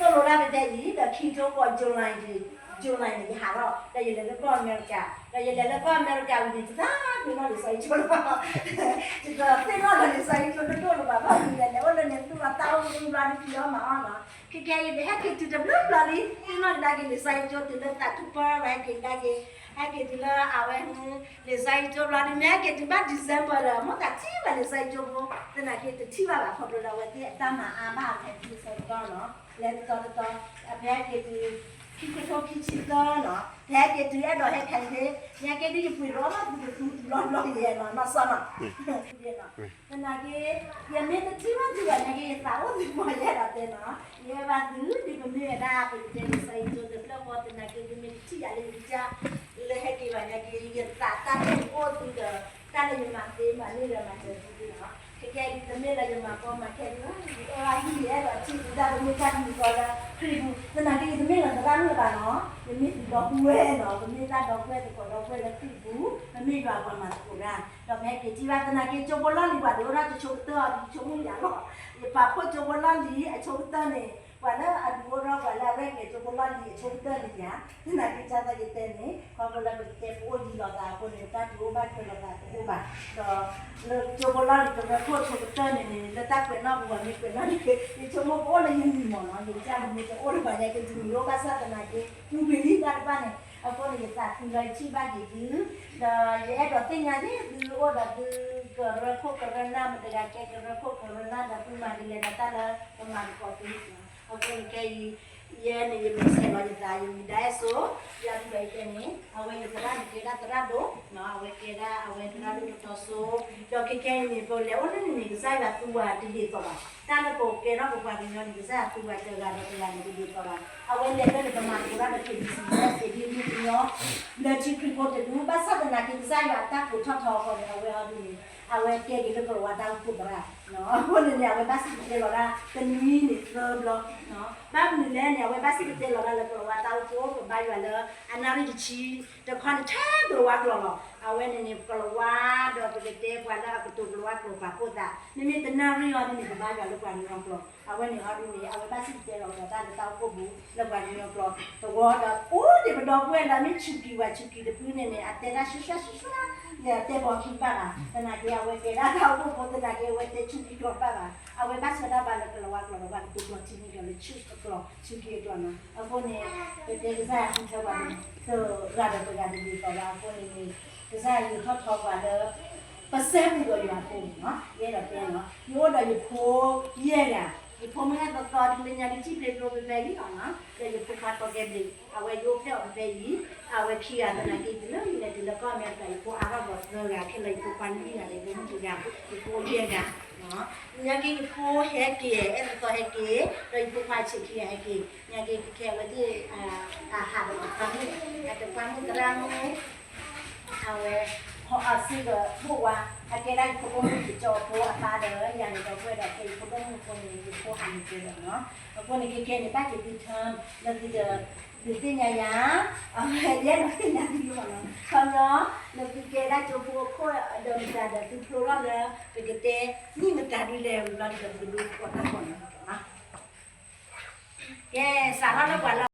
ယဆိကမိၣ်ဒၣ်ပတဲအံၤ ဒီးခံကထိဃိး July န့ၣ် July န့ၣ် ယဟးထီၣ် ဒီးယလဲၤလၢကီၢ်အမဲရကၤ, ဒီးယလဲၤလၢကီၢ်အမဲရကၤဝံၤန့ၣ် ယသးပ့ၤနီၣ်လံာ်စီဆှံကၠိလီၤ. ယသးပ့ၤနီၣ်လီၤလံာ်စီဆှံကၠိတဒိၣ်လၢၤဘၣ်, ဘၣ်မနုၤလဲၣ်န့ၣ် အိၣ်လၢန့ၣ်သူၣ်လီၤသးအိၣ် မုၢ်ဘျီဒုးဖံးအီၣ်မၤအီၣ်နီၤ. ခဲကဲအံၤ ပဟဲက့ၤတုၤတဘျီဘျီလံ, သ့ၣ်နီၣ်ကဒါက့ၤလံာ်စီဆှံကၠိတုၤလၢသးခုပၢၢ် ပဟဲက့ၤကဒါက့ၤ, ဟဲက့ၤတုၤလၢအဝဲ လံာ်စီဆှံကၠိဘျီဒုး မ့ၢ်ဟဲက့ၤတုၤဘၣ် December ဒီး မိၣ်သးထံၣ်ဘၣ်လံာ်စီဆှံကၠိဖိ, သနာ်က့တထံၣ်ဘၣ်ဘၣ် ခီဖျိလၢအဝဲသ့ၣ်အတၢ်မၤအါဘၣ်အဝဲသ့ၣ်ဆၢကတီၢ်နီၤ, လဲၤတတီၤတတီၤ, အဖဲဟဲက့ၤတုၤ ခံကထိခံဆံသၢနီၤ, ဖဲဟဲက့ၤတုၤအဲၣ်ဒိးဟဲခဲအံၤ, မ့ၢ်ဟဲက့ၤဒုးယပှ့ၤဒီးလီၤ သူတသူတဘျီဘျီယဲနီၤ နီၢ်စီနီၤ သနာ်က့ ယမ့ၢ်တထံၣ်ဘၣ်သုဘၣ်နာ်က့ ယသးအိၣ်သုပီၤယဲဒၣ်တဲနီၤ, ယအဲၣ်ဘၣ်သုဒ်ပမ့ၢ်ဝဲဒၣ်ပကတဲလံာ်စီဆှံကၠိတဖျၢၣ်ဃီ သနာ်က့ သုမ့ၢ်တထံၣ်ယၤလၢယကစၢ် လၢဟဲက့ၤဘၣ်နာ်က့ ယသးတၢ်အဲၣ်အိၣ်သုဒီး တၢ်လၢယမၤသ့မၤန့ၢ်ဒီးမၤစၢၤသုလီၤ. ခဲကဲအံၤ တမ့ၢ်လၢယမၤကီမၤခဲသု, ယအဲၣ်ဘၣ်သု ယအဲၣ်ဒိးထံၣ်သုတၢ်ပမ့ၢ်တၢ်မုာ်ကီလၢခရံာ်ပူၤ, သနာ်က့ ယတမ့ၢ်လၢသရၣ်မုၣ်ဘၣ်နီၤ, ယမ့ၢ်သုဒီပုၢ်ဝဲၢ်နီၤ, ပမ့ၢ်တၢ်ဒီပုၢ်ဝဲၢ်သကိးဒီပုၢ်ဝဲၢ်လၢခရံာ်ပူၤ, ပမ့ၢ်ယွၤပှၤမၤသကိးတၢ်, ဒီးပဟဲက့ၤထံၣ်ဘၣ်သနာ်က့ ကၠိဖိလီၢ်လံၤပှၤဒုးအိၣ်ထီၣ်တဆိကတၢၢ်အီၤ ယဆိကမိၣ်ယၤလီၤ, ယပာ်ဖှိၣ်ကၠိဖိလီၢ်လံၤအဆိကတၢၢ်န့ၣ် ပှၤလၢအဒုးအိၣ်ထီၣ်ပှၤလၢအရဲၣ်ကျဲၤကၠိဖိလီၢ်လံၤအဆိကတၢၢ်န့ၣ်ယၤ, သနာ်က့ ကၢ်သးယတဲန့ၣ် ခီဖျိလၢပကတဲပအိၣ်ဒံးလိာ်သးအဃိန့ၣ် တၢ်ဒုးအိၣ်ဘၣ်ထွဲလိာ်သးတအိၣ်ဘၣ်, ဒီး လၢကၠိဖိလီၢ်လံၤကရၢခိၣ်ဆိကတၢၢ်န့ၣ်န့ၣ် လၢတၢ်ကွဲးနီၣ်ပူၤပှၤမ့ၢ်ကွဲးနီၣ်န့ၣ် ယဆိကမိၣ်ပအိၣ်လၢယမံၤမ့ၢ်နီၤ, ယကစၢ်မ့ၢ်တအိၣ်လၢပှၤညါက့ၤ တမံၤအိၣ်ဘၣ်ဆၣ်သနာ်က့ ပူၤကွံာ်လံတၢ်တဖၣ်န့ၣ်, အဃိန့ၣ် ယသးခုလၢယထံၣ်ဘၣ်က့ၤသု, ဒီးယအဲၣ်ဒိးသ့ၣ်ညါန့ၣ် သုအိၣ်ဒီးသုကရၢခိၣ်ကရၢနၢ် မတၤဂၤကဲကရၢခိၣ်ကရၢနၢ်ဒီးသုမၤဒ်လဲၣ်ဒီးတၢ်လၢပမၤသကိးသု, အဃိန့ၣ်ခဲအံၤ ယဲန့ၣ် ယမ့ၢ်ဆဲးလီၤယသး ယမံၤဒၣ်အဲၣ်စိ, ယၤဒ်သိးယတဲန့ၣ် အဝဲယသရၣ်န့ၣ်ကဲဒၣ်သရၣ်ဒိၣ်, အဝဲကဲဒၣ်အဝဲသရၣ်ဒိၣ်တတီၤစိ, ဒီးခဲခဲအံၤန့ၣ် ပလဲၤအိၣ်လၢန့ၣ်န့ၣ် ကစၢ်ယွၤသူပှၤတဒ်သိးဘၣ်, တၢ်လၢပကဲထီၣ်ပပှၤကညီန့ၣ် ကစၢ်ယွၤသူပှၤတဂၤဒီးတဂၤန့ၣ်တဒ်သိးဘၣ်, အဝဲလဲၤလၢန့ၣ် ပမၤသကိးတၢ်ဒီး က့ဘံၣ်စံၣ် ဒ်မုၢ်ကညီ လၢထံခရံာ်ဖိတဒူၣ်, ဘၣ်ဆၣ်သနာ်က့ ကစၢ်ယွၤအတၢ်ကိးထီၣ်ထီအဃိန့ၣ် အဝဲအီၤဒ်န့ၣ် အဝဲကဲက့ၤလၢကီၢ်လၤဝါတၢ်အိၣ်ဖှိၣ်သရၣ်, အဃိန့ၣ်န့ၣ် အဝဲဘၣ်စံၣ်တဲၤတဲလီၤတၢ် တနွံန့ၣ်သၢဘျီ, ဘၣ်မနုၤလဲၣ်န့ၣ် အဝဲဘၣ်စံၣ်တဲၤတဲလီၤတၢ်လၢကီၢ်လၤဝါတၢ်အိၣ်ဖှိၣ် ကဘါယွၤလၢ အနၣ်ရံၣ်တဆံ တခီန့ၣ် ထဲကီၢ်လၤဝါကျိာ်လီၤ, အဝဲန့ၣ်န့ၣ် ကီၢ်လၤဝါဒီးပကတဲပှၤလၢအကတိၤကီၢ်လၤဝါကျိာ်ပာ်ဖှိၣ်သး, မ့မ့ၢ်တနၣ်ရံၣ်အီၤဒ်န့ၣ် ကဘါယွၤလၢပှၤကညီကျိာ်, အဝဲန့ၣ်အီၤဒ်န့ၣ် အဝဲဘၣ်စံၣ်တဲၤတဲလီၤကဒီးတၢ်လၢတၢ်အိၣ်ဖှိၣ်ပူၤ လၢပှၤကညီကျိာ်, တဝီဒီး အိၣ်ဒံးပဒီပုၢ်ဝဲၢ်လၢအမ့ၢ်ဆူးကံၤဝဲဆူးကံၤတဖုန့ၣ်န့ၣ် အတဲတၢ်ဆှၢဆှၢဆှၢဆှၢ, ယတဲဘီခံဘၣ်ဘၣ်, သနာ်က့အဝဲတဲဒၣ်တၢ်အိၣ်ဖှိၣ်ဖိသနာ်က့ အဝဲတဲဆူးကံၤကျိာ်တဘၣ်ဘၣ်, အဝဲဘၣ်ဆၢတၢ်ဘၣ်လၢကီၢ်လၤဝါကျိာ်ဒီးပှၤကတိၤကျိာ်ထံန့ၣ်ဒီးလၢဆူးအကျိာ် ဆူးကံၤအကျိာ်နီၤ, အဃိန့ၣ် ပတဲကစၢ်ယွၤဃုထၢပှၤန့ၣ် တဂၤဒီးတဂၤတဒ်သိးဘၣ်အဃိန့ၣ်န့ၣ် ကစၢ်ယွၤထီၣ်ထီပှၤလၢ ပစဲဘူးဒီးယွၤအဃိန့ၣ်နီၤ, ယအဲၣ်ဒိးတဲနီၤ, ယအိၣ်ဒီးယဖိယဲၢ်ဂၤ, ယဖိမုၣ်ဟဲသီသီဒ်လၢညါဒ် ထံၣ်ဖျ့ဖျိဖဲဖဲအံၤလီၤနီၤ, ဒီးယဖိခွါတီကဲဘျံး အဝဲယအိၣ်ဖျဲၣ်အီၤဖဲဖဲအံၤ, အဝဲခံဂၤသနာ်က့ တုၤလၢယလဲၤတုၤလၢကီၢ်အမဲရကၤ ယဖိအါထီၣ်ဒီးသၢဂၤခဲလၢာ် ယဖိခွါနွံဂၤဒီး ယဖိမုၣ်တဂၤ, ယဖိယဲၢ်ဂၤ, ညါက့ယဖိဟဲက့ၤ အဲၣ်သီသီဟဲက့ၤ, ဒီးယဖိခွါဆံးခံဂၤဟဲက့ၤ, ညါက့ခဲအဝဲသ့ၣ် အဟးဒီးတခွါမုၣ်, အတခွါမုၣ်သရၣ်မုၣ် အဝဲ ဟီအစ့ဒီးဘိၣ်ဝါ, အကဲဒၣ်ယဖိဒိၣ်မုၣ်ယကၠီဖိအပၢ်ဒီး ယၤန့ၣ်ဒီပုၢ်ဝဲၢ်ဒီး ကဲယဖိဒိၣ်မုၣ်အဃိန့ၣ် ယဖိဟးန့ၣ်ကဲဒီးနီၤ, အဃိန့ၣ်ခဲခဲန့ၣ် ဘၣ်က့ၤသုထၢ လၢသုဒီး ဒုးသ့ၣ်ညါယၤ, အဝဲယအဲၣ်ဒိးသ့ၣ်ညါသုလီၤနီၤ, ခီပညီ လၢသုကဲဒၣ်ကၠိဖိအခိၣ်ဒီးမတၤဒီးသုဖျိထီၣ်လၢ ပကတဲ နံၣ်မတၤဒုလဲၣ် ဝံၤဘျီဒီးပကဒိကီးတၢ်ကီးန့ၣ်, ကဲ စးထီၣ်လၢပှၤလၢ